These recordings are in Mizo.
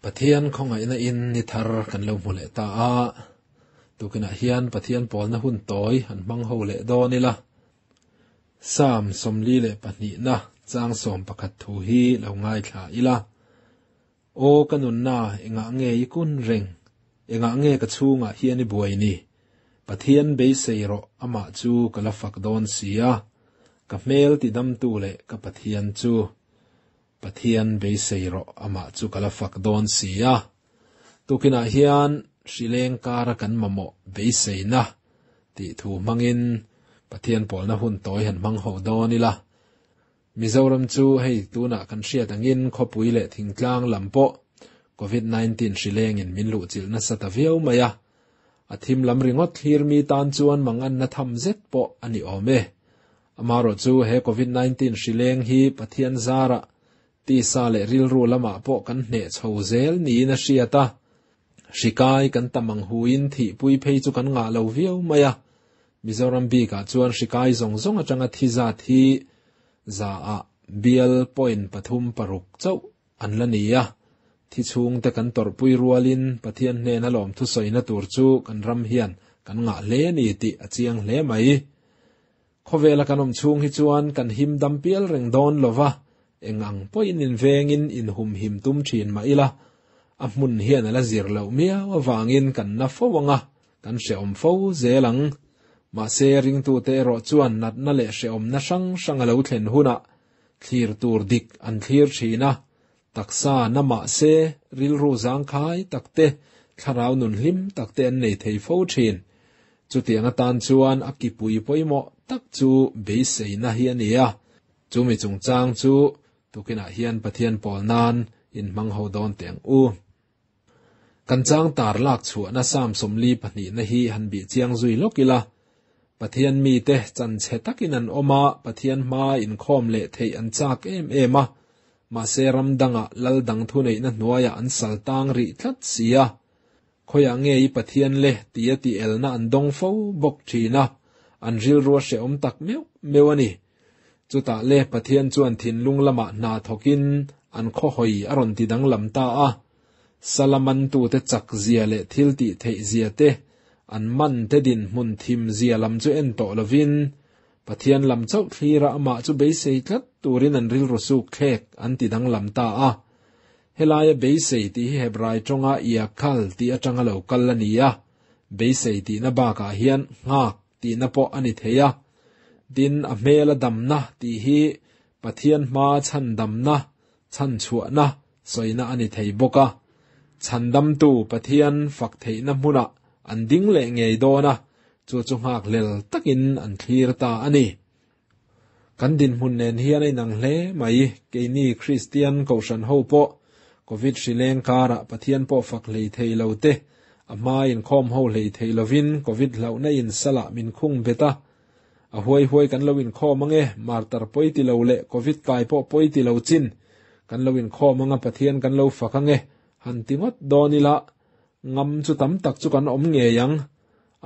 Pathian khawngaihna in ni thar kan lo hmu leh ta a, tukinah hian Pathian pawlna hun tawi han hmang ho leh dawn ila. Psalm 42na chang 11 thu hi lo ngaithla ila. Aw ka nunna, engah nge i kun reng? Engah nge ka chhungah hian i buai ni? Pathian beisei rawh, amah chu ka la fak dawn si a. Ka hmel tidamtu leh ka Pathian chu. Pathian beisei rawh, amah chu ka la fak dawn si a. Tukinah hian hrileng kara kan mamawh beiseina tih thu hmangin Pathian pawlna hun tawi han hmang ho dawn ila. Mizoram chu hei tunah kan hriat angin khawpui leh thingtlang lam pawh Covid-19 hrilengin min luhchilh nasa ta viau mai a. A thim lam ringawt thlir mi tan chuan manganna tham zet pawh a ni awm e. Amaherawh chu he Covid-19 hrileng hi Pathian zarah tisa leh rilru lamah pawh kan hneh chho zel niin a hriat a. Hrikai kan tam ang huin thihpui phei chu kan ngah lo viau mai a. Mizoram bikah chuan hrikai zawng zawng atanga thi zat hi za ah bial point pathum paruk chauh an la ni a. Thi chhungte kan tawrhpui rualin Pathian hnena lawmthu sawina tur chu kan ram hian kan ngah hle a ni tih a chiang hle mai. Khawvela kan awm chhung hi chuan kan him dam pial reng dawn lo va, eng ang pawhin invengin inhumhim tum thin mah ila, a hmun hian a la zir loh miau avangin kan na fo ang a, kan hrehawm fo zel ang. Mahse, ringtute erawh chuan natna leh hrehawmna hrang hrang a lo thlen hunah thlir tur dik an thlir thin a, taksa na mahse rilru zangkhai takte, thlarau nun hlim takte an nei thei fo thin. Chutiang atan chuan a kipui pawimawh tak chu beiseina hi a ni a, chumi chungchang chu tukinah hian Pathian pawl nan inhmang ho dawn teh ang u. Kan chang tar lak chhuahna Psalm 42na hi han bih chiang zui lawk ila, Pathian mite chanchhe takin an awm a, Pathian hmaa inkhawm leh theih an chak em em a, mahse ram dangah lal dang thuneihna hnuaiah an sal tang rih tlat si a. Khawiah nge i Pathian le tia tih elna an dawng fo bawk thin a, an rilru a hrehawm tak meuh meuh a ni. Chutah le Pathian chuan thinlung lamah hna thawkin an khawhawi a rawn ti danglam ta a. Sala mantute chak zia leh thil tih theih zia te, an man te dinhmun thim zia lam chu en tawh lovin, Pathian lam chauh thlira amah chu beisei tlat turin an rilru suk thlek an ti danglam ta a. Helaia beisei tih hi Hebrai tawnga Iakal tih atanga lo kal a ni a, beisei tihna bakah hian nghak tihna pawh a ni thei a. Tin, a hmela damna tih hi Pathian hmaa chhandamna, chhanchhuahna sawina a ni thei bawk a. Chhandamtu Pathian fak theihna hmunah an ding leh ngei dawn a, chu chu nghakhlel takin an thlir ta a ni. Kan dinhmun nen hian a inang hle mai, keini Kristian Kohhran ho pawh Covid hrileng karah Pathian pawh fak hlei thei lo te, a hma inkhawm ho hlei thei lovin Covid hlauhna in salah min khung bet a, a huai huai kan lo inkhawm ang e, martar pawi ti lo leh Covid kai pawh pawi ti lo chin kan lo inkhawm ang a Pathian kan lo fak ang e, han ti ngawt dawn ila ngam chu tam tak chu kan awm ngei ang.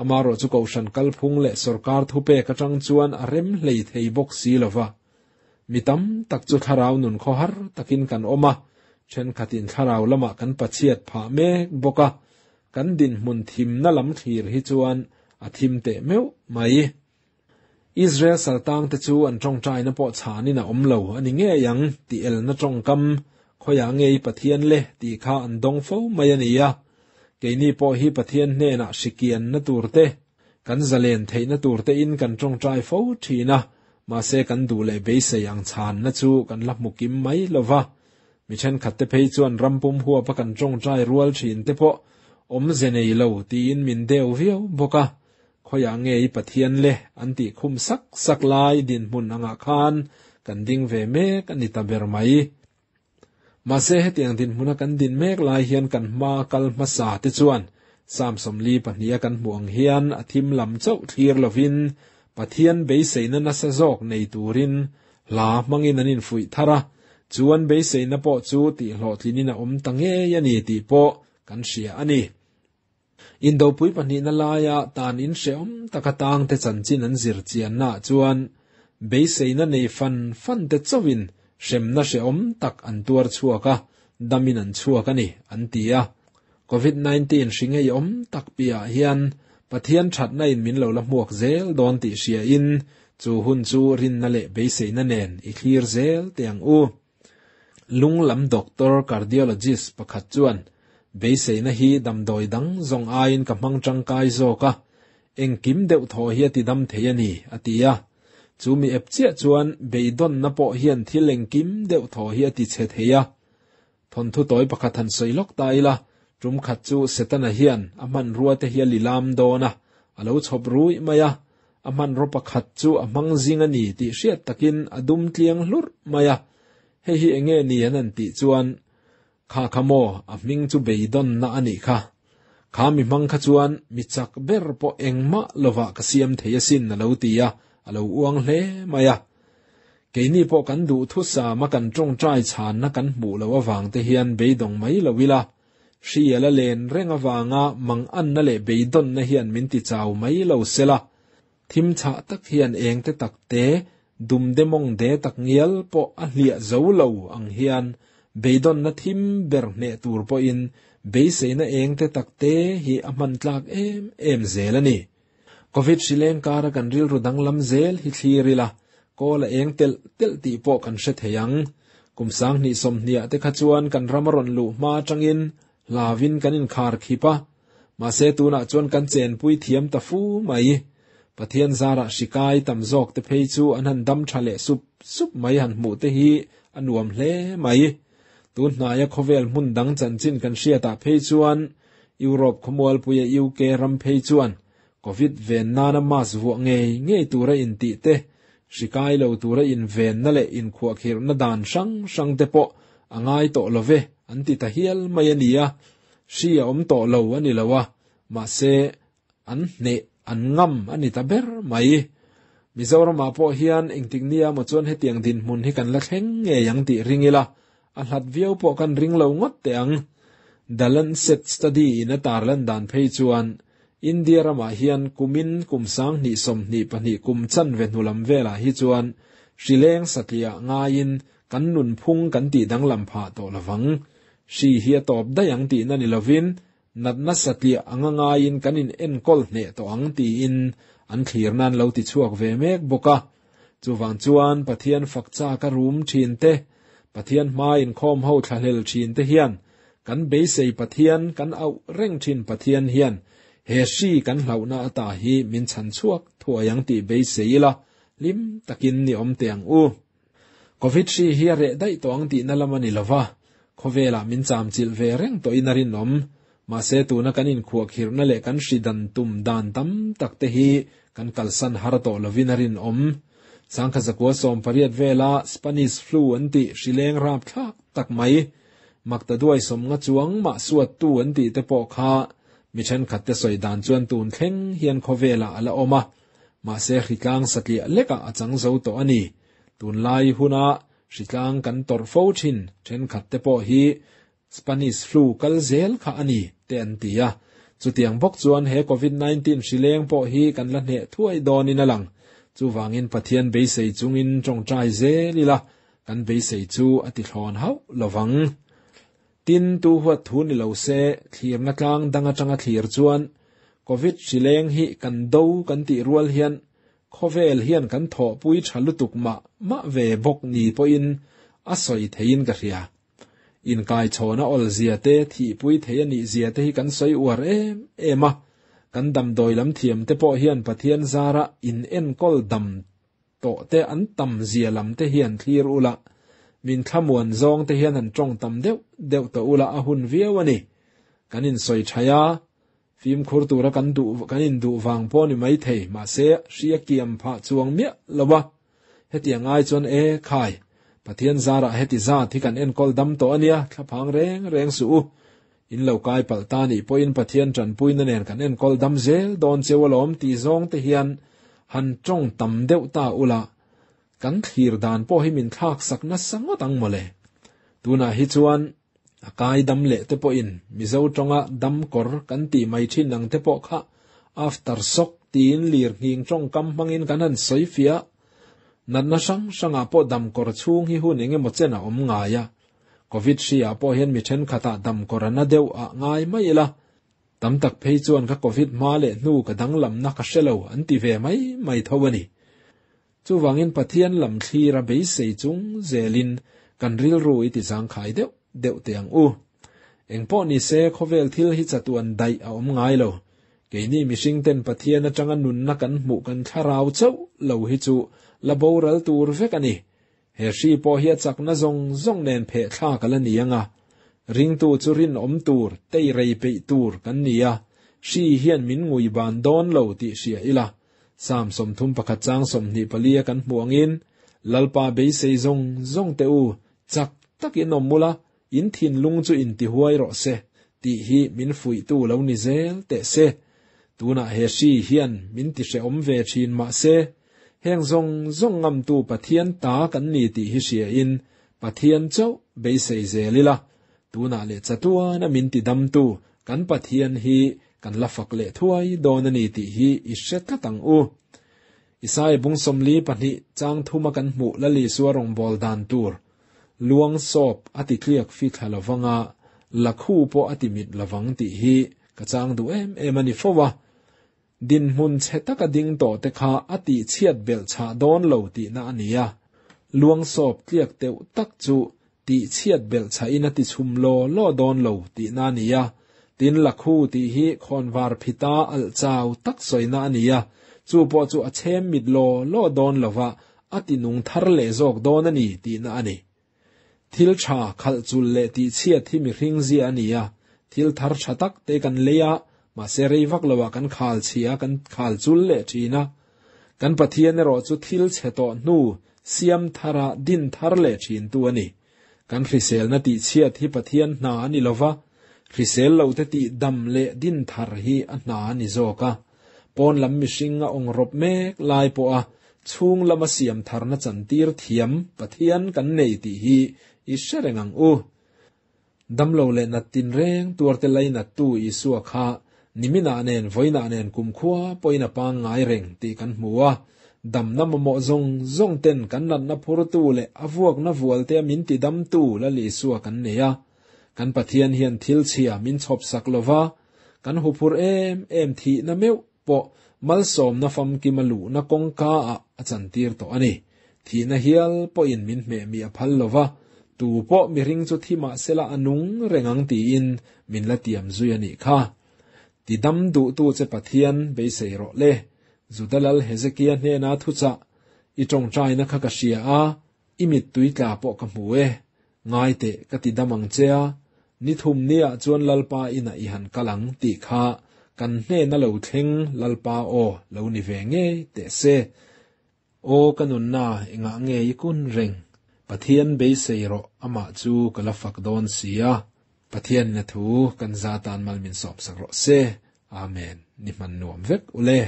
Amaherawh chu Kohhran kalphung leh sawrkar thupek atang chuan a rem hlei thei bawk si lo va. Mi tam tak chu thlarau nun khawhar takin kan awm a, thenkhatin thlarau lamah kan pachhiat phah mek bawk a, kan dinhmun thimna lam thlir hi chuan a thim teh meuh mai. Israel saltangte chu an tawngtaina pawh chhanin a awm lo a ni ngei ang tih elna tawngkam, Khawiah nge i Pathian le? tih kha an dawng fo mai a ni a. Keini pawh hi Pathian hnenah hrikianna turte, kan zalen theihna turte in kan tawngtai fo thin a, mahse kan duh leh beisei ang chhanna chu kan la hmu kim mai lo va. Mi thenkhatte phei chuan ram pum huapa kan tawngtai rual thin te pawh awmze nei lo tiin min deu viau bawk a. Khawiah nge i Pathian le? an tih khum sak sak lai dinhmun angah khan kan ding ve mek a ni ta ber mai. Mahse hetiang dinhmuna kan din mek lai hian kan hma kal hmasa te chuan Psalm 42 a kan hmuh ang hian a thim lam chauh thlir lovin Pathian beiseina nasa zawk nei turin hla hmangin an infuih thar a, chu an beiseina pawh chu tihhlawhtlinin a awm ta ngei a ni tih pawh kan hria a ni. Indopui pahnihna laia tan in hrehawm taka tangte chanchin an zir chiannaah chuan beiseina nei fan fan te chauhin hremna hrehawm tak an tuar chhuak a, damin an chhuak a ni, an ti a. Covid 19 hri ngeiawm tak piahah hian Pathian thatna in min lo la hmuak zel dawn tih hria in chu hun chu rinna leh beiseina nen i thlir zel teh ang u. Lung lam doctor, cardiologist, pakhat chuan, Beiseina hi damdawi dang zawng aiin ka hmang tangkai zawk a, engkim deuh thaw hi a ti dam thei a ni, a ti a. Chu mi ep chiah chuan beidawnna pawh hian thil engkim deuh thaw hi a ti chhe thei a. Thawnthu tawi pakhat han sawi lawk ta ila, tum khat chu Setana hian a hmanrua te hi a lilam dawn a, a lo chhawp ruih mai a, a hmanraw pakhat chu a hmang zing a ni tih hriat takin a dum tliang hlurh mai a, hei hi enge ni an han tih chuan, Kha kha maw, a hming chu beidawnna a nih kha. Kha mi hmang kha chuan mi chak ber pawh engmah lovah ka siam thei asin a lo ti a, a lo uang hle mai a. Keini pawh kan duhthusam a kan tawngtai chhanna kan hmuh loh avang te hian beidawng mai lo ila, hri a la len reng avanga manganna leh beidawnna hian min ti chau mai lo sela, thim chhah tak hian eng te tak te, dum de mawng de tak ngial pawh a hliah zo lo ang hian beidawnna thim ber hneh tur pawhin beiseina eng te tak te hi a hman tlak em em zel a ni. Covid hrileng kara kan rilru danglam zel hi thlir ila, kawl a eng telh telh tih pawh kan hre thei ang. Kum sanghnih sawmhniah te kha chuan kan ram a rawn luh hma atangin hlauin kan inkhar khip a, mahse tunah chuan kan chenpui thiam ta fu mai. Pathian zarah hrikai tam zawk te phei chu an han dam tha leh sup sup mai han hmuh te hi a nuam hle mai. Tun hnaia khawvel hmun dang chanchin kan hriatah phei chuan Europe khawmualpuia UK ram phei chuan Covid ven nana mask vuah ngei ngei tura intih te, hri kai lo tura invenna leh inkhuahkhirhna dan hrang hrang te pawh a ngai tawh lo ve an ti ta hial mai a ni a, hri a awm tawh lo a ni lo a, mahse an hneh an ngam a ni ta ber mai. Mizoramah pawh hian engtik nia maw chuan hetiang dinhmun hi kan la thleng ngei ang tih ring ila, a hlat viau pawh kan ring lo ngawt teh ang. The Lancet Study in a tarlan dan phei chuan India ramah hian kumin kum sanghnih 22 kum chanve hnulam velah hi chuan hrileng satliah ngaiin kan nunphung kan tih danglam phah tawh lovang. Hri hi a tawp daih ang tihna ni lovin natna satliah anga ngaiin kan in enkawl hneh tawh ang tiin an thlir nan lo ti chhuak ve mek bawk a. Chuvang chuan Pathian fak chak a rum thin te, Pathian hma inkhawm ho thlahlel thin te hian kan beisei Pathian, kan auh reng thin Pathian hian he hri kan hlauhna ata hi min chhan chhuak thuai ang tih beisei ila hlim takin ni awm teh ang u. Covid hri hi a reh daih tawh ang tihna lam a ni lova, khawvelah min chamchilh ve reng tawhin a rinawm. Mahse tuna kan inkhuahkhirhna leh kan hri dan tum dan tam tak te hi kan kalsan har tawh lovin a rinawm. Sangkhat zakua 18 vela Spanish flu an tih hri leng rapthlak tak mai, makta duai 50 chuang mah suattu an tih te pawh kha mi thenkhat te sawi dan chuan tun thleng hian khawvelah a la awm a. Mahse hritlang satliah lekah a chang zo tawh a ni. Tunlai huna hritlang kan tawrh fo thin thenkhat te pawh hi Spanish flu kal zel kha a ni te an ti a. Chutiang bawk chuan he Covid 19 hrileng pawh hi kan la hneh thuai dawnin a lang. Chuvangin Pathian beisei chungin tawngtai zel ila kan beisei chu a ti thlawn hauh lovang. Tin, tu huat thu ni lo se, thlirna tlang dang atanga thlir chuan Covid hrileng hi kan do kan tih rual hian khawvel hian kan thawhpui tha lutuk mah mah ve bawk ni pawhin a sawi theiin ka hria. Inkaichhawna awl zia te, thihpui thei a nih zia te hi kan sawi uar em em a, kan damdawi lam thiam te pawh hian Pathian zara in enkawl dam tawh te an tam zia lam te hian thlir ula, min thlamuan zawng te hian han tawng tam deuh deuh tawh ula a hun viau a ni. Kan insawi thaih a, fimkhur tura kan duh kan induh vang pawh ni mai thei, mahse hria kiam phah chuang miah lo a. Hetiang ai chuan e, khai, Pathian zarah heti zat hi kan enkawl dam tawh a nia, thlaphang reng reng suh u. In lo kai palh ta nih pawhin Pathian tanpuina nen kan enkawl dam zel dawn cheu alawm tih zawng te hian han tawng tam deuh ta ula, kan thlir dan pawh hi min thlak sak nasa ngawt ang mawle. Tunah hi chuan a kai dam leh te pawhin Mizo tawnga dam kawr kan tih mai thin ang te pawh kha after shock tiin lir nghing tawngkam hmangin kan han sawi fiah. Natna hrang hrangah pawh dam kawr chhung hi hun engemaw chen a awm ngai a. Covid hri ah pawh hian mi thenkhatah dam kawr a na deuh ah ngai mai ila, tam tak phei chuan ka Covid hma leh hnu ka danglamna ka hre lo an ti ve mai mai tho a ni. Chuvangin Pathian lam thlir a beisei chung zelin kan rilru i ti zangkhai deuh deuh teh ang u. Engpawh nise khawvel thil hi chatuan daih a awm ngai lo. Keini mihring ten Pathian atanga nunna kan hmuh kan thlarau chauh lo hi chu la boral tur vek a ni. He hri pawh hi a chakna zawng zawng nen pheh thlak a la ni ang a. Ringtu chu rinawm tur, tei rei peih tur kan ni a, hri hian min ngui ban dawn lo tih hria ila. Psalm 31 chang 24 a kan hmuh angin, Lalpa beisei zawng zawng te u, chak takin awm ula, in thinlung chu intihuai rawh se, tih hi min fuihtu lo ni zel teh se. Tunah he hri hian min tihrehawm ve thin mah se, heng zawng zawng ngamtu Pathian ta kan ni tih hi hriain Pathian chauh beisei zel ila, tunah leh chatuana min tidamtu kan Pathian hi kan la fak leh thuai dawn a ni tih hi i hre tlat ang u. Isaiah bung 42 chang thuma kan hmuh Lal Isua rawngbâwl dan tur luang sawp a ti tliak fi thla lovang a, lakhu pawh a ti mit lovang tih hi ka chang duh em em a ni fo a. Dinhmun chhe taka ding tawh te kha a tih chhiat belh chhah dawn lo tihna a ni a. Luang sawp tliak teuh tak chu tih chhiat belh chhahin a ti chhum law law dawn lo tihna a ni a. Tin, lakhu tih hi khawnvar phita alh chau tak sawina a ni a, chu pawh chu a chhem mit law law dawn lova a ti nung thar leh zawk dawn a ni tihna a ni. Thil tha khalh chul leh tih chhiat hi mihring zia a ni a, thil thar tha tak te kan lei a, mahse rei vak loah kan khal chhia, kan khal chul leh thin a. Kan Pathian erawh chu thil chhe tawh hnu siam thara din thar leh thintu a ni. Kan hriselna tih chhiat hi Pathian hna a ni lova, hrisel lo te tih dam leh din thar hi a hna a ni zawk a. Pawn lam mihring a awng rawp mek lai pawha chhung lama siam tharna chantir thiam Pathian kan nei tih hi i hre reng ang u. Damlo leh nat tinreng tuarte lainattu Isua kha niminah nen vawiinah nen kumkhua pawhin a pangngai reng tih kan hmu a. Damna mamawh zawng zawng ten kan natna phurtu leh a vuakna vualtea min tidamtu Lal Isua kan nei a. Kan Pathian hian thil chhia min chhawpsak lova, kan huphur em em thihna meuh pawh malsawmna famkima luhna kawngka ah a chantir tawh a ni. Thihna hial pawhin min hmeh mi a phal lova, tu pawh mihring chu thi mah sela a nung reng ang tiin min la tiam zui a nih kha. Ti dam duhtu che Pathian beisei rawh le. Juda lal Hezekia hnena thuchah, I tawngtaina kha ka hria a, i mittui tla pawh ka hmu e. Ngai teh, ka ti dam ang che a, ni thum niah chuan Lalpa inah i han kal ang tih kha kan hnena lo thleng Lalpa aw lo ni ve ngei teh se. Aw ka nunna, engah nge i kun reng? Pathian beisei rawh, amah chu ka la fak dawn si a. Pathianina thu kan za tan mal min sawmsak rawh se. Amen. Ni hman nuam vek ule.